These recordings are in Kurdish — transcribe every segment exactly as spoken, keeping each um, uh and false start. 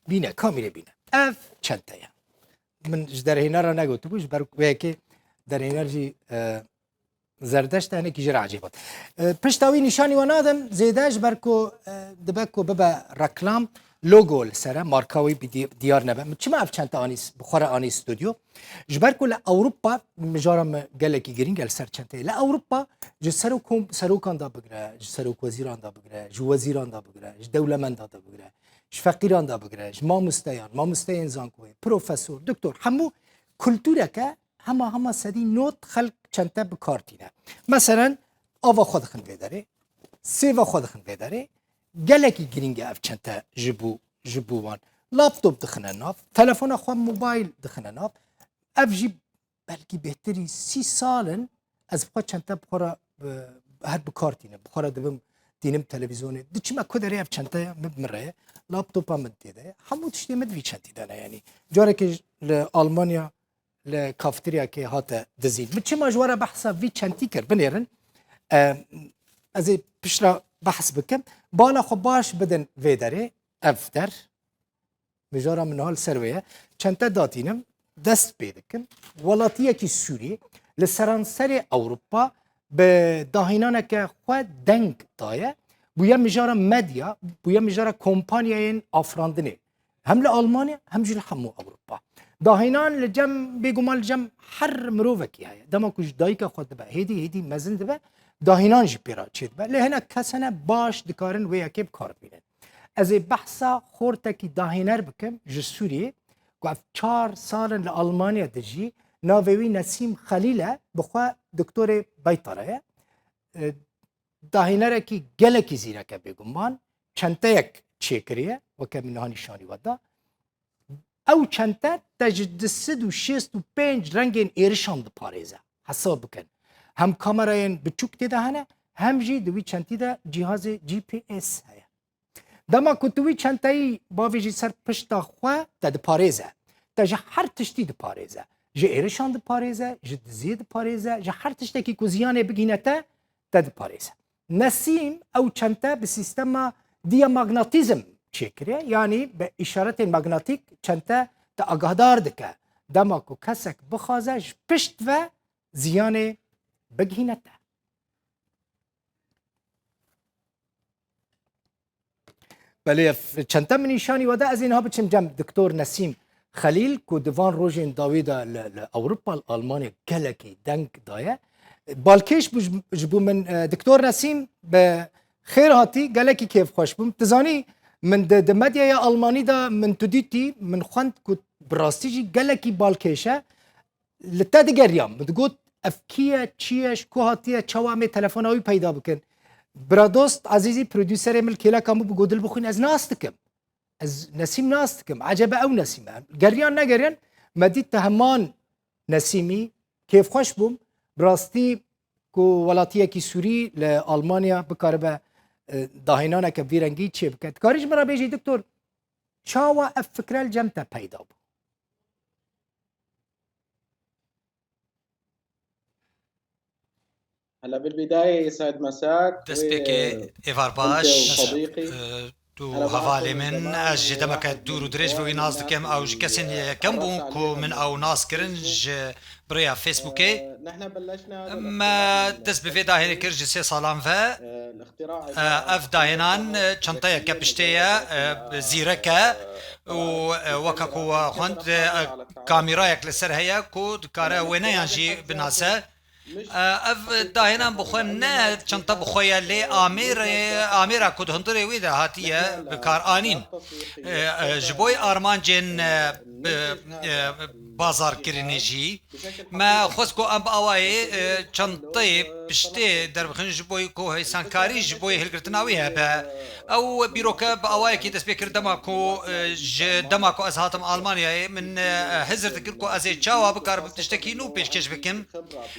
Bîne, kamîrê bîne. Ev çente ye. Min ji derhênera negotibû, ji ber wê yekê derhêner jî, e, Zerdeşt e, hinekî jê re ecêb hat. E, pişta wî nîşanî we nadim, zêde ji ber ku, e, dibe ku bibe reklam, logo li ser e, marka wî bi di-, diyar nebe. Min çima ev çente anî s-, bi xwe re anî stûdyo? Ji ber ku li Ewropa mijara me gelekî girîng e li ser çenteyê. Li Ewropa ji serok-, serokan de bigire, ji serokwezîran de bigire, ji wezîran de bigire, ji dewlemenda de bigire, ji feqîran de bigire, ji mamosteyan, mamosteyên zankoyê, profesor, doktor, hemû kultureke hema hema sedî nod xelk çente bi kar tîne. Meselen, ava xwe dixin vê derê, sêva xwe dixin vê derê. Gelekî girîng e ev çente ji bo, ji bo wan. Laptop dixine nav, telefona xwe mobayl dixine nav. Ev jî belkî bêhtirî sî sal in ez bi xwe çente bi xwe re, e, her bi kar tînim. Bi xwe re dibim, tînim televîzyonê. Diçime ku derê ev çenteya min bi min re ye. Laptopa min tê de ye. Hemû tiştê min di vî çentî de ne. Yanî carekê li Almanya li kafeteryakê hate dizîn. Min çima ji we re behsa vî çentî kir? Binêrin. E, ez ê piştre behs bikim. Bala xwe baş bidin vê derê. Ev der. Mijara min niha li ser wê ye. Çente datînim, dest pê dikim. Welatiyekî Sûrî li seranserê Ewropa bi dahînaneke xwe deng daye. Bûye mijara medya, bûye mijara kompanyayên afirandinê. Hem li Almanya, hem jî li hemû Ewropa. Dahînan li cem, bêguman li cem her mirovekî heye. Dema ku ji dayika xwe dibe, hêdî hêdî mezin dibe, dahînan jî pê re çêdibe. Lê hinek kes hene baş dikarin wê yekê bi kar bînin. Ez ê behsa xortekî dahîner bikim ji Sûriyê, ku ev çar sal in li Almanya dijî, navê wî Nesîm Xelîl e, bi xwe doktorê Beytara ye. E, dahînerekî gelekî zîrek e bêguman, çenteyek çêkiriye, weke min niha nîşanî we da. Ew çente te ji du sed û şêst û pênc rengên êrişan diparêze. Hesab bikin. Hem kamerayên biçûk tê de hene, hem jî di wî çentî de cîhazê G P S heye. Dema ku tu wî çenteyî bavêjî ser pişta xwe, te diparêze. Te ji her tiştî diparêze. Ji êrişan diparêze, ji diziyê diparêze, ji her tiştekî ku ziyanê bigihîne te, te diparêze. Nesîm ew çente bi sîstema diyamagnatîzm çêkiriye, yanî bi îşaretên magnatîk çente te agahdar dike. Dema ku kesek bixwaze ji pişt ve ziyanê bigihîne te. Belê, ev çente min nîşanî we da, ez ê niha biçim cem Doktor Nesîm Xelîl, ku di van rojên dawî de li, li Ewropa, li Almanya gelekî deng daye. Balkêş bû ji, ji bo min, e, Doktor Nesîm, bi xêr hatî, gelekî kêfxweş bûm. Tu zanî, min di, di medyaya Almanî de min tu dîtî, min xwend ku bi rastî jî gelekî balkêş e. Li te digeriyam, min digot, ev kî ye, çi ye, ji ku hatiye, çawa em ê telefona wî peyda bikin? Biradost Ezîzî, prodûserê min, li kêleka min bû, got, dil bixwîn, ez nas dikim. Ez Nesîm nas dikim. Ecebe ew Nesîm e? Geriyan negeriyan, me dît te heman Nesîm î, kêfxweş bûm. Bi rastî ku welatiyekî Sûrî li Almanya bikaribe, e, dahênaneke vî rengî çêbike. Dikarî ji min re bêjî, doktor, çawa ev fikre li cem te peyda bû? هلا بالبداية يسعد مساك Destpêkê êvar baş, e, tu hevalê min, ez ji demeke dûr û dirêj ve wî nas dikim. Ew ji kesên yekem bûn ku min ew nas kirin ji bi rêya Facebookê. Me dest bi vê dahênê kir ji sê salan ve. E, ev dahênan, e, çanteyeke piştê ye, e, zîrek e û, e, weke ku we xwend, e, kamîrayek li ser heye ku dikare wêneyan jî binase. E, ev dahênan bi xwe ne çanta bi xwe ye, lê amêrê, amêra ku di hundirê wê de hatiye bi kar anîn. E, e, ji bo armancên, e, bi, e, bazarkirinê jî. Me xwest ku em bi awayê, e, çanteyê piştê derbixin ji bo ku hêsankarî ji bo hilgirtina wî hebe. Ew bîroke bi awayekî dest pê kir dema ku, e, ji dema ku ez hatim Almanyayê, min, e, hizir dikir ku ez ê çawa bikarim tiştekî nû pêşkêş bikim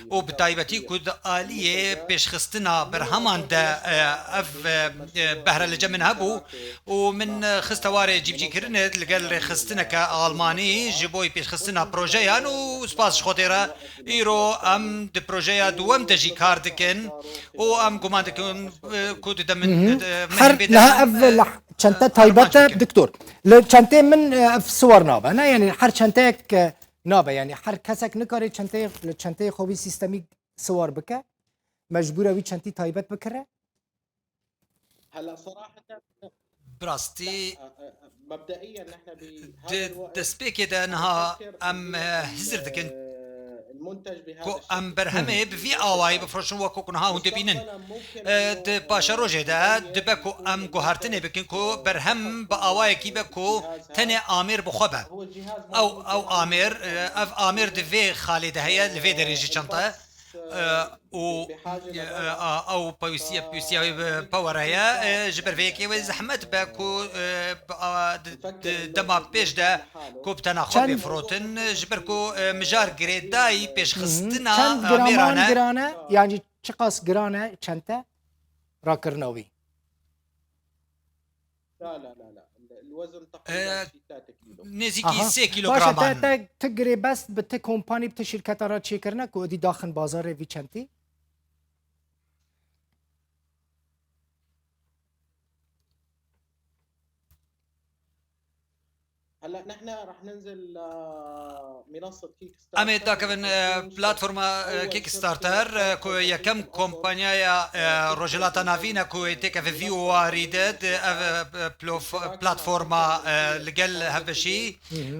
û bi taybetî ku di aliyê pêşxistina berheman de, e, ev, e, e, behre li cem min hebû. û min, e, xiste warê cîbicîkirinê li gel rêxistineke Almanî ji bo pêşxistina projeyan û spas ji Xwedê re îro em di projeya duwem de jî kar dikin û em guman dikin, e, ku di demin, Mhm. e, Her mehên bê niha demin, ev e, lah-, Çente e, taybet armanc e, bikin. Doktor. Li çentê min, e, ev siwar nabe. Ne, yani her çenteyek, e, nabe. Yani her kesek nikare çenteyê, li çenteyê xwe wî sîstemî siwar bike. Mecbûr e wî çentî taybet bikire. هلا صراحة Bi rastî لا، آه، آه، مبدئيا نحن بهذا di الوقت destpêkê de niha نحن em, e, hizir dikin المنتج ku بهذا em الشكل. Berhemê bi vî awayî bifroşin wek ku niha hûn dibînin. E, di paşerojê de dibe ku em guhertinê bikin ku berhem bi awayekî be ku tenê amêr bi xwe be. Ew, ew amêr, e, ev amêr di vê xalê de heye, li vê derê jî çente. E, û, e, a, ew pêwîstiya, pêwîstiya wê bi power heye, e, ji ber vê yekê wê zehmet be ku, e, bi, a, di, di dema pêş de ku bi tena xwe Çend bêfirotin, ji ber ku, e, mijar girêdayî Hı hı. pêşxistina, Çend e, graman mêran e. Giran e? Yani çiqas giran e, çend e? Rakirina wî. لا لا لا لا الوزن تقريبا Ee, شي ثلاثة كيلو. Nêzîkî Aha. Sê Baş e, kîlogram te, an. Te, te girêbest bi te kompanî, bi te şirketa re çêkirine ku êdî daxin bazarê vî çentî? هلا نحن رح ننزل لمنصة كيك ستارتر. Em ê dakevin, e, platforma, e, Kickstarter, e, ku yekem kompanyaya, e, Rojhilata Navîn e ku ê têkeve vî warî de, di ev, e, plof-, platforma, e, li gel hevbeşî,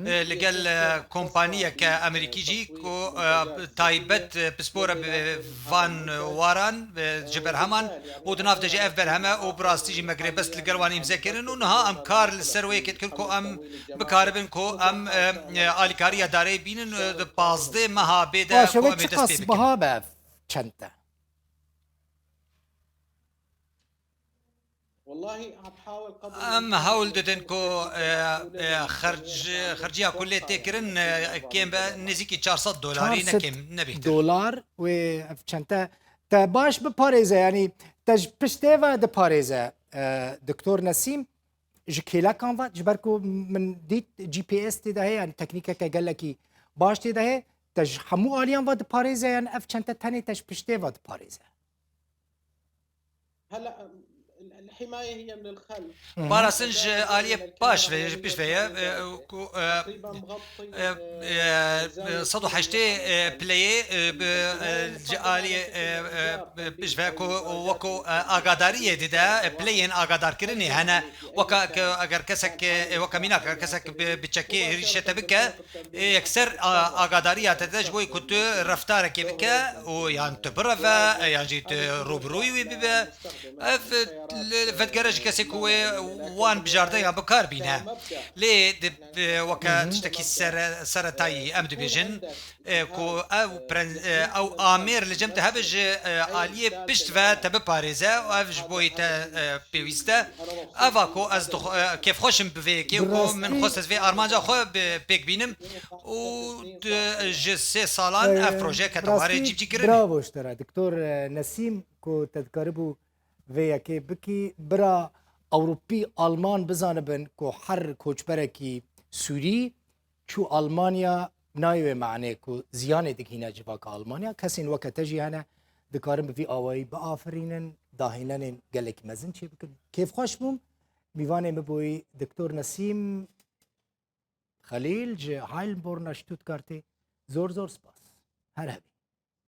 e, li gel, e, kompaniyeke Amerîkî jî ku, e, taybet, e, pispor e bi van waran, e, ji berheman û di nav de jî ev berheme û bi rastî jî me girêbest li gel wan îmze kirin û niha em kar li ser wê yekê dikin ku em bikaribin ku em, e, e, alîkariya darê bînin, e, di pazdeh meha bê de Baş e, ku wê em ê dest pê çiqas bikin. Biha be ev çente? والله عم بحاول قدر Em الإمكان hewl إنه didin ku, e, e, xerc-, xerciya ku lê tê kirin, e, kêm be nêzîkî çar sed dolarî, ne kêm, ne bêhtir. Dolar wê ev çente te baş biparêze, yani te ji piştê ve diparêze, e, Doktor Nesîm, ji kêlekan ve, ji ber ku min dît G P S tê de heye, yani teknîkeke gelekî baş tê de heye, te ji hemû aliyan ve diparêze, yani ev çente tenê te ji piştê ve diparêze. هلا الحماية هي من الخلف. Parastin ji aliyê paş ve, ji pişt ve ye, e, ku, e, تقريبا مغطي, e, e, e, sed û heştê, e, pileyê, e, bi, e, ji aliyê, e, e, pişt ve ku weko, e, agadariyê dide, e, pileyên agadarkirinê hene, weka ke eger kesek, e, weka mînak, eger kesek bi, bi çekê hêrîşê te bike, e, yekser, a, agadariya te de ji bo ku tu reftarekê bike û yan tu bireve, e, yan jî tu rûbirûyî wî bibe. Ev, e, li, vedgere ji kesê ku wê wan bijarde yan bi kar bîne. Lê di, e, weke Hı hı. tiştekî sere-, seretayî em dibêjin, e, ku ew pren-, e, ew amêr li cem te hebe ji, e, aliyê pişt ve te biparêze û ev ji bo te, e, pêwîst e. Eva ku ez dixwe-, e, kêfxweş im bi vê yekê Bi ku min rastî xwest ez vê armanca xwe bi pêk bînim û di, ji sê salan ev Ee, proje kete warê rastî cîbicîkirinê. Bravo ji te re, Doktor, e, Nesîm, ku te dikaribû vê yekê bikî. Bira Ewropî, Alman bizanibin ku her koçberekî Sûrî çû Almanya, nayê wê manê ku ziyanê digihîne civaka Almanya. Kesên weke te jî hene, dikarin bi vî awayî biafirînin, dahênenên gelekî mezin çêbikin. Kêfxweş bûm. Mîvanê min bûyî Doktor Nesîm Xelîl ji Heilbronn Stuttgartê. Zor zor spas. Her heb.